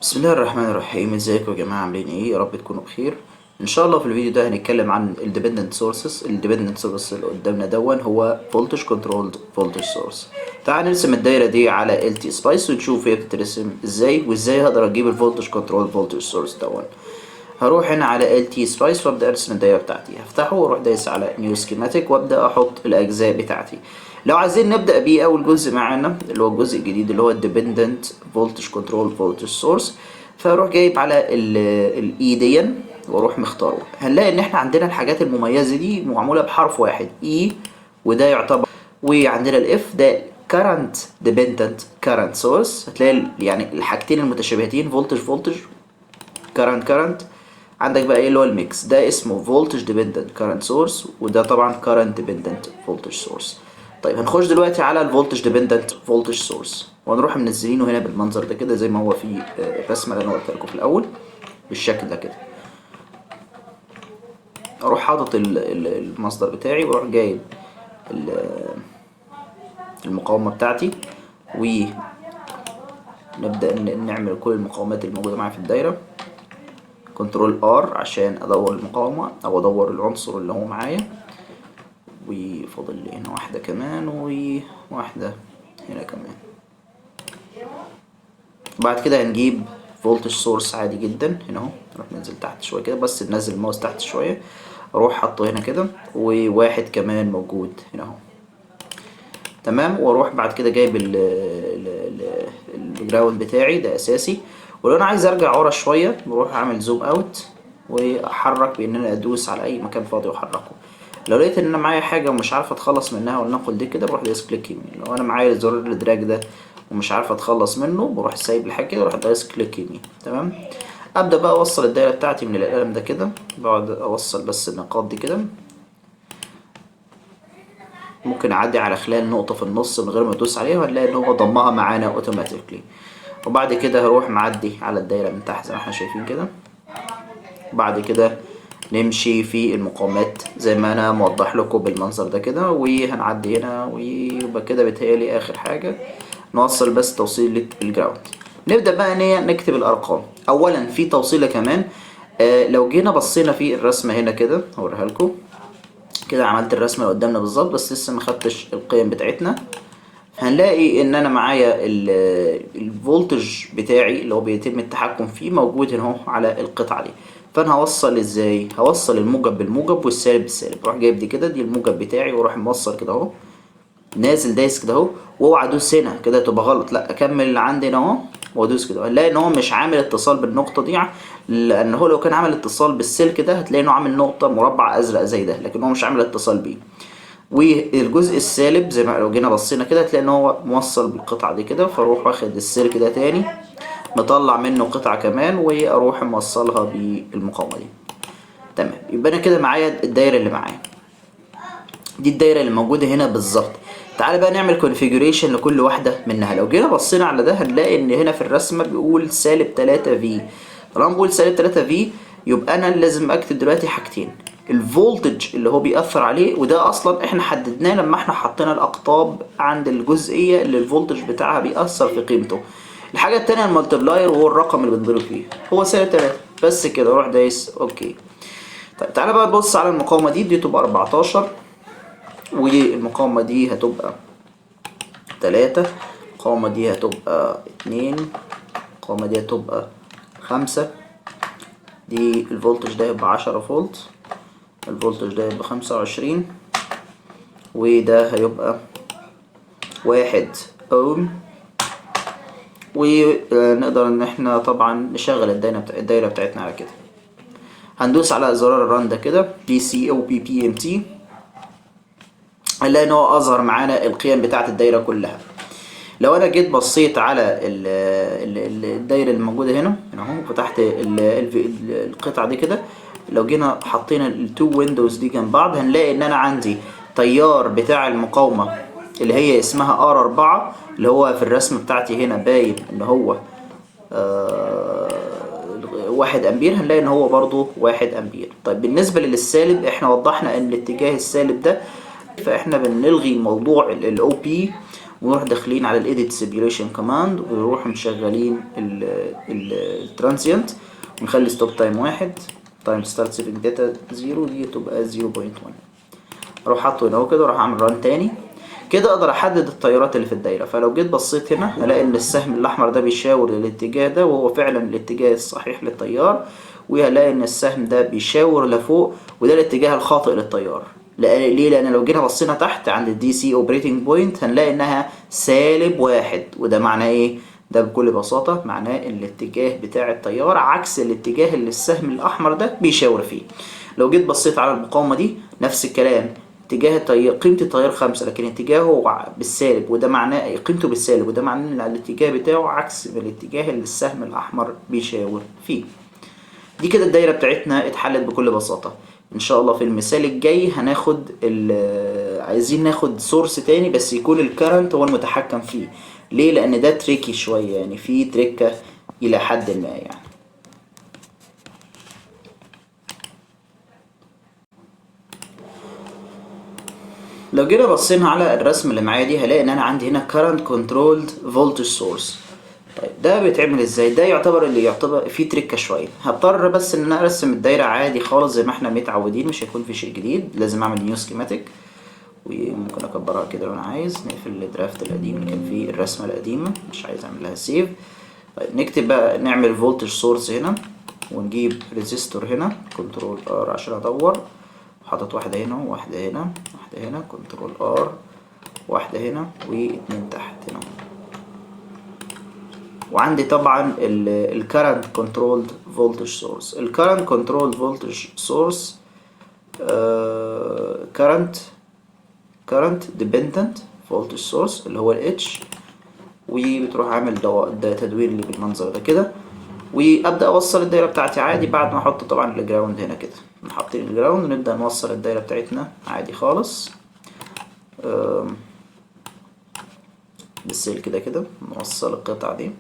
بسم الله الرحمن الرحيم. ازيكم يا جماعه؟ عاملين ايه؟ يا رب تكونوا بخير. ان شاء الله في الفيديو ده هنتكلم عن ال dependent sources. ال dependent source اللي قدامنا دون هو voltage controlled voltage source. تعال نرسم الدايرة دي على LTspice ونشوف هي بتترسم ازاي، وازاي هقدر اجيب ال voltage controlled voltage source دون. هروح هنا على LTspice وابدا ارسم الدايرة بتاعتي. هفتحه واروح دايس على new schematic وابدا احط الاجزاء بتاعتي. لو عايزين نبدا بيه اول جزء معانا، اللي هو الجزء الجديد اللي هو ال dependent voltage control voltage source، فاروح جايب على ال E دي واروح مختاره. هنلاقي ان احنا عندنا الحاجات المميزة دي معمولة بحرف واحد E، وده يعتبر، وعندنا ال F ده current dependent current source. هتلاقي يعني الحاجتين المتشابهتين voltage voltage، current current. عندك بقى ايه اللي هو ال mix ده؟ اسمه voltage dependent current source، وده طبعا current dependent voltage source. طيب، هنخش دلوقتي على ال voltage dependent voltage source وهنروح منزلينه هنا بالمنظر ده كده، زي ما هو في الرسمة اللي انا قلت لكم في الاول بالشكل ده كده. اروح حاطط المصدر بتاعي واروح جايب المقاومة بتاعتي، ونبدا نعمل كل المقاومات الموجودة معايا في الدايره. control R عشان ادور المقاومة او ادور العنصر اللي هو معايا. وفاضل لي هنا واحدة كمان وواحدة هنا كمان. بعد كده هنجيب voltage source عادي جدا هنا اهو. نروح ننزل تحت شوية كده، بس ننزل الماوس تحت شوية، اروح حاطه هنا كده، وواحد كمان موجود هنا اهو. تمام، واروح بعد كده جايب ال ground بتاعي، ده اساسي. ولو انا عايز ارجع ورا شوية بروح اعمل zoom out واحرك بان انا ادوس على اي مكان فاضي واحركه. لو لقيت ان انا معايا حاجة ومش عارف اتخلص منها، ولنقل دي كده، بروح دايس click يمين. لو انا معايا زرار ال drag ده ومش عارف اتخلص منه، بروح سايب الحاجة كده واروح دايس click يمين. تمام، ابدا بقى اوصل الدايرة بتاعتي من القلم ده كده. بقعد اوصل بس النقاط دي كده. ممكن اعدي على خلال نقطة في النص من غير ما ادوس عليها، وهنلاقي ان هو ضمها معانا automatically. وبعد كده هروح معدي على الدايرة من تحت زي ما احنا شايفين كده. بعد كده نمشي في المقاومات زي ما انا موضح لكم بالمنظر ده كده، وهنعدي هنا، ويبقى كده بيتهيألي اخر حاجة نوصل بس توصيلة ال ground. نبدأ بقى نكتب الارقام. اولا في توصيلة كمان، لو جينا بصينا في الرسمة هنا كده هوريها لكم كده. عملت الرسمة اللي قدامنا بالظبط، بس لسه ما خدتش القيم بتاعتنا. هنلاقي ان انا معايا ال voltage بتاعي اللي هو بيتم التحكم فيه موجود هنا اهو على القطعة دي. فانا هوصل ازاي؟ هوصل الموجب بالموجب والسالب بالسالب. اروح جايب دي كده، دي الموجب بتاعي، واروح موصل كده اهو، نازل دايس كده اهو. واوعى ادوس هنا كده، تبقى غلط. لا، اكمل اللي عندي هنا اهو وادوس كده. هنلاقي ان هو مش عامل اتصال بالنقطة دي، لان هو لو كان عامل اتصال بالسلك ده هتلاقي انه عامل نقطة مربع ازرق زي ده، لكن هو مش عامل اتصال بيه. والجزء السالب زي ما لو جينا بصينا كده هتلاقي ان هو موصل بالقطعة دي كده. فاروح واخد السلك ده تاني، مطلع منه قطعة كمان، واروح موصلها بالمقاومة دي. تمام، يبقى انا كده معايا الدايرة اللي معايا دي، الدايرة اللي موجودة هنا بالظبط. تعالى بقى نعمل configuration لكل واحدة منها. لو جينا بصينا على ده هنلاقي ان هنا في الرسمة بيقول سالب 3 V. طالما بقول سالب 3 V يبقى انا لازم اكتب دلوقتي حاجتين: ال voltage اللي هو بيأثر عليه، وده اصلا احنا حددناه لما احنا حطينا الاقطاب عند الجزئية اللي ال voltage بتاعها بيأثر في قيمته. الحاجة التانية ال multiplier، وهو الرقم اللي بنضرب فيه، هو سالب 3 بس كده. اروح دايس okay. طيب، تعالى بقى نبص على المقاومة دي. دي تبقى 14، والمقاومة دي هتبقى 3، المقاومة دي هتبقى 2، المقاومة دي هتبقى 5. دي ال voltage ده يبقى 10 فولت، ال voltage ده يبقى 25، وده هيبقى 1 اوم. ونقدر ان احنا طبعا نشغل الدايرة بتاعتنا على كده. هندوس على زرار ال run ده كده، بي سي او بي بي ام تي، هنلاقي ان هو اظهر معانا القيم بتاعت الدايرة كلها. لو انا جيت بصيت على الدايرة الموجودة هنا هنا اهو، فتحت القطعة دي كده، لو جينا حطينا ال two windows دي جنب بعض هنلاقي ان انا عندي تيار بتاع المقاومة اللي هي اسمها R 4، اللي هو في الرسم بتاعتي هنا باين ان هو 1 امبير، هنلاقي ان هو برضو 1 امبير. طيب، بالنسبة للسالب احنا وضحنا ان الاتجاه السالب ده، فاحنا بنلغي موضوع ال OP. ونروح داخلين على ال edit simulation command، ونروح مشغلين ال transient، ونخلي stop time 1، time start saving data 0، دي تبقى 0.1. اروح حاطه هنا اهو كده، واروح اعمل run تاني كده. اقدر احدد التيارات اللي في الدايرة. فلو جيت بصيت هنا هلاقي ان السهم الاحمر ده بيشاور للاتجاه ده، وهو فعلا الاتجاه الصحيح للتيار، وهلاقي ان السهم ده بيشاور لفوق، وده الاتجاه الخاطئ للتيار. ليه؟ لان لو جينا بصينا تحت عند ال DC operating point هنلاقي انها سالب 1، وده معناه ايه؟ ده بكل بساطة معناه ان الاتجاه بتاع التيار عكس الاتجاه اللي السهم الاحمر ده بيشاور فيه. لو جيت بصيت على المقاومة دي نفس الكلام، اتجاه التيار قيمة التيار 5، لكن اتجاهه بالسالب، وده معناه قيمته بالسالب، وده معناه ان الاتجاه بتاعه عكس الاتجاه اللي السهم الاحمر بيشاور فيه. دي كده الدايرة بتاعتنا اتحلت بكل بساطة. ان شاء الله في المثال الجاي هناخد عايزين ناخد source تاني بس يكون ال current هو المتحكم فيه. ليه؟ لان ده tricky شوية، يعني في تريكة الى حد ما يعني. لو جينا بصينا على الرسم اللي معايا دي هلاقي ان انا عندي هنا current controlled voltage source. طيب ده بيتعمل ازاي؟ ده يعتبر اللي يعتبر فيه تريكة شوية. هضطر بس ان انا ارسم الدايرة عادي خالص زي ما احنا متعودين، مش هيكون في شيء جديد. لازم اعمل new schematic، وممكن اكبرها كده لو انا عايز. نقفل ال draft القديم اللي كان فيه الرسمة القديمة، مش عايز اعمل لها save. طيب نكتب بقى، نعمل voltage source هنا، ونجيب resistor هنا، control R عشان ادور. حاطط واحدة هنا وواحدة هنا واحدة هنا، control R، واحدة هنا واتنين تحت هنا. وعندي طبعا ال current controlled voltage source. ال current controlled voltage source current dependent voltage source اللي هو ال H، وبتروح عامل ده تدوير اللي بالمنظر ده كده. وابدا اوصل الدايرة بتاعتي عادي بعد ما احط طبعا ال ground هنا كده. حاطين ال ground ونبدا نوصل الدايرة بتاعتنا عادي خالص، بالسلك كده كده نوصل القطعة دي.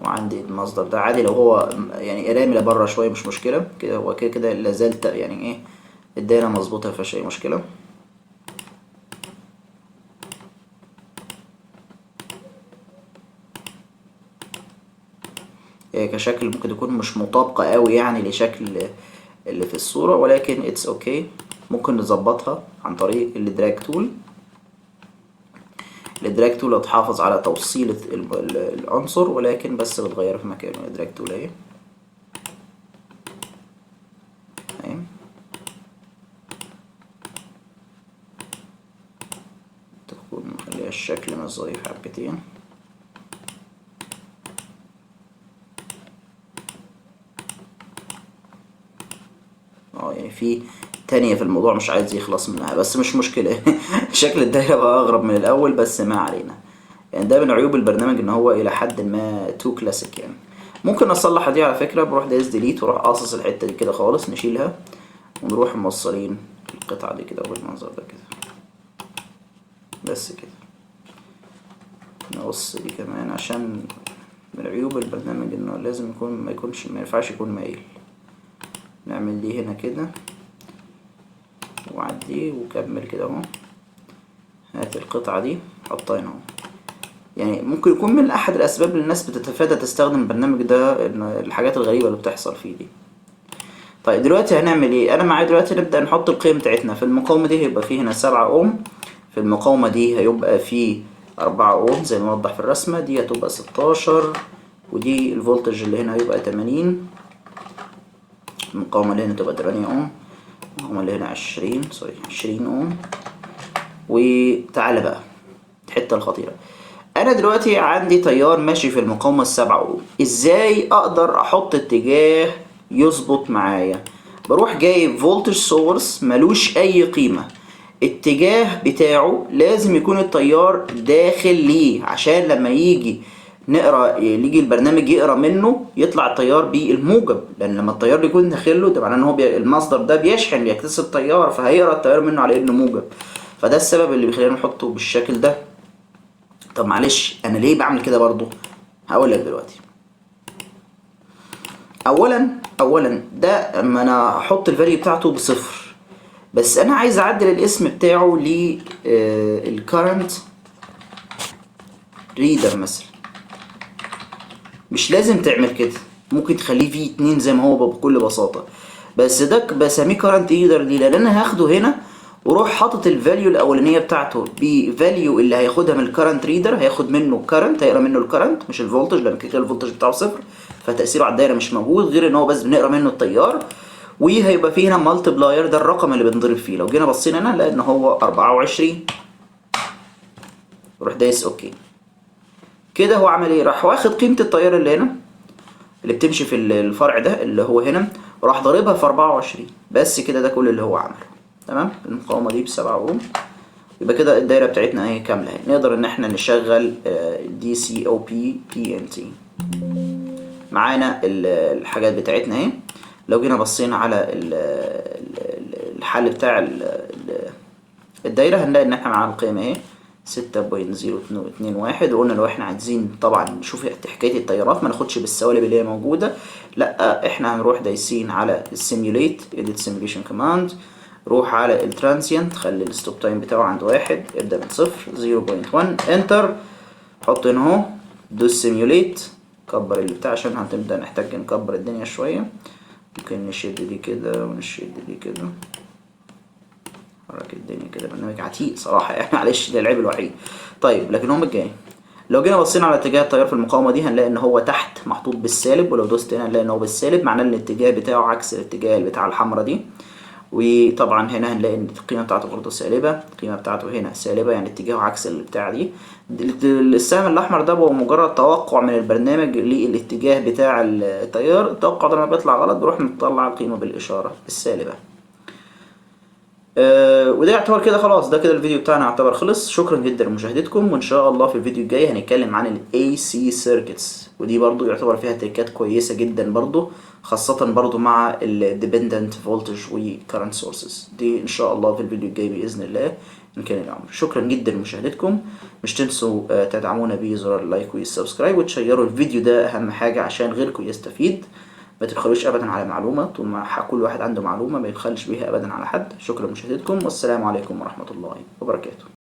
وعندي المصدر ده عادي لو هو يعني رامي لبره شوية مش مشكلة، كده هو كده كده لازالت يعني ايه الدايرة مظبوطة مفيهاش اي مشكلة. هي كشكل ممكن تكون مش مطابقة قوي يعني لشكل اللي في الصورة، ولكن it's okay، ممكن نظبطها عن طريق ال drag tool. ال drag tool هتحافظ على توصيلة العنصر، ولكن بس بتغيره في مكانه. ال drag tool اهي، تمام. تكون مخليها الشكل مش ظريف حبتين. يعني في تانية في الموضوع مش عايز يخلص منها، بس مش مشكلة. شكل الدايرة بقى أغرب من الأول، بس ما علينا. ده من عيوب البرنامج إن هو إلى حد ما too classic يعني. ممكن نصلح دي على فكرة، بروح دايس delete واروح قاصص الحتة دي كده خالص، نشيلها ونروح موصلين القطعة دي كده بالمنظر ده كده، بس كده. نقص دي كمان عشان من عيوب البرنامج إنه لازم يكون ما يكونش، ما ينفعش يكون مايل. نعمل دي هنا كده وعدي وكمل كده اهو. هات القطعة دي حطها هنا اهو. ممكن يكون من احد الاسباب اللي الناس بتتفادى تستخدم البرنامج ده ان الحاجات الغريبة اللي بتحصل فيه دي. طيب دلوقتي هنعمل ايه؟ انا معايا دلوقتي نبدأ نحط القيم بتاعتنا. في المقاومة دي هيبقى فيه هنا 7 اوم، في المقاومة دي هيبقى فيه 4 اوم زي ما وضح في الرسمة، دي هتبقى 16، ودي ال voltage اللي هنا هيبقى 80، المقاومة اللي هنا تبقى 8 اوم، المقاومة اللي هنا 20، sorry 20 اوم. وتعالى بقى الحتة الخطيرة، أنا دلوقتي عندي تيار ماشي في المقاومة ال7 أوم، إزاي أقدر أحط اتجاه يظبط معايا؟ بروح جايب voltage source ملوش أي قيمة، اتجاه بتاعه لازم يكون التيار داخل ليه، عشان لما يجي نقرا، يجي البرنامج يقرا منه يطلع التيار بالموجب، لان لما التيار يكون داخل له ده معناه ان هو المصدر ده بيشحن، بيكتسب تيار، فهيقرا التيار منه على انه موجب. فده السبب اللي بيخلينا نحطه بالشكل ده. طب معلش انا ليه بعمل كده برضو؟ هقول لك دلوقتي. اولا ده اما انا احط ال value بتاعته بصفر، بس انا عايز اعدل الاسم بتاعه لل current reader مثلا. مش لازم تعمل كده، ممكن تخليه V 2 زي ما هو بكل بساطة، بس ده بسميه current reader ليه؟ لان انا هاخده هنا وروح حاطط ال value الاولانية بتاعته ب value اللي هياخدها من ال current reader، هياخد منه current، هيقرا منه ال current مش ال voltage، لان كده ال voltage بتاعه صفر، فتاثيره على الدايرة مش موجود غير ان هو بس بنقرا منه التيار. وهيبقى فيه هنا multiplier، ده الرقم اللي بنضرب فيه. لو جينا بصينا هنا نلاقي ان هو 24، روح دايس okay. كده هو عمل ايه؟ راح واخد قيمة التيار اللي هنا اللي بتمشي في الفرع ده اللي هو هنا، وراح ضاربها في 24 بس كده. ده كل اللي هو عمله. تمام، المقاومة دي ب7 اوم. يبقى كده الدايرة بتاعتنا اهي كاملة اهي، نقدر ان احنا نشغل دي سي او بي بي ان تي. معانا الحاجات بتاعتنا اهي. لو جينا بصينا على الحل بتاع الدايرة هنلاقي ان احنا معانا القيمة اهي 6.0221. وقلنا لو احنا عايزين طبعا نشوف حكاية التيارات ما ناخدش بالسوالب اللي هي موجودة، لا احنا هنروح دايسين على ال simulate، edit simulation command، روح على ال transient، خلي ال stop time بتاعه عند 1، ابدأ من صفر، 0.1، enter، حط هنا اهو، دوس simulate، كبر اللي بتاع عشان هنبدأ نحتاج نكبر الدنيا شوية. ممكن نشد دي كده ونشد دي كده، حرك الدنيا كده. برنامج عتيق صراحة يعني، معلش ده العيب الوحيد. طيب لكن هو مجاني. لو جينا بصينا على اتجاه التيار في المقاومة دي هنلاقي ان هو تحت محطوط بالسالب، ولو دوست هنا هنلاقي ان هو بالسالب، معناه ان الاتجاه بتاعه عكس الاتجاه بتاع الحمرة دي. وطبعا هنا هنلاقي ان القيمة بتاعته برضه سالبة، القيمة بتاعته هنا سالبة، يعني اتجاهه عكس البتاع دي. السهم الأحمر ده هو مجرد توقع من البرنامج للاتجاه بتاع التيار، التوقع ده لما بيطلع غلط بيروح مطلع القيمة بالإشارة السالبة. وده يعتبر كده خلاص، ده كده الفيديو بتاعنا يعتبر خلص. شكرا جدا لمشاهدتكم، وان شاء الله في الفيديو الجاي هنتكلم عن ال AC circuits، ودي برضو يعتبر فيها تريكات كويسة جدا برضو، خاصة برضو مع ال dependent voltage و current sources. دي ان شاء الله في الفيديو الجاي بإذن الله إن كان العمر. شكرا جدا لمشاهدتكم، مش تنسوا تدعمونا بزرار ال like وال subscribe وتشيروا الفيديو ده، اهم حاجة عشان غيركم يستفيد. ما تبخلوش ابدا على معلومة، طول ما كل واحد عنده معلومة ما يبخلش بيها ابدا على حد. شكرا لمشاهدتكم، والسلام عليكم ورحمة الله وبركاته.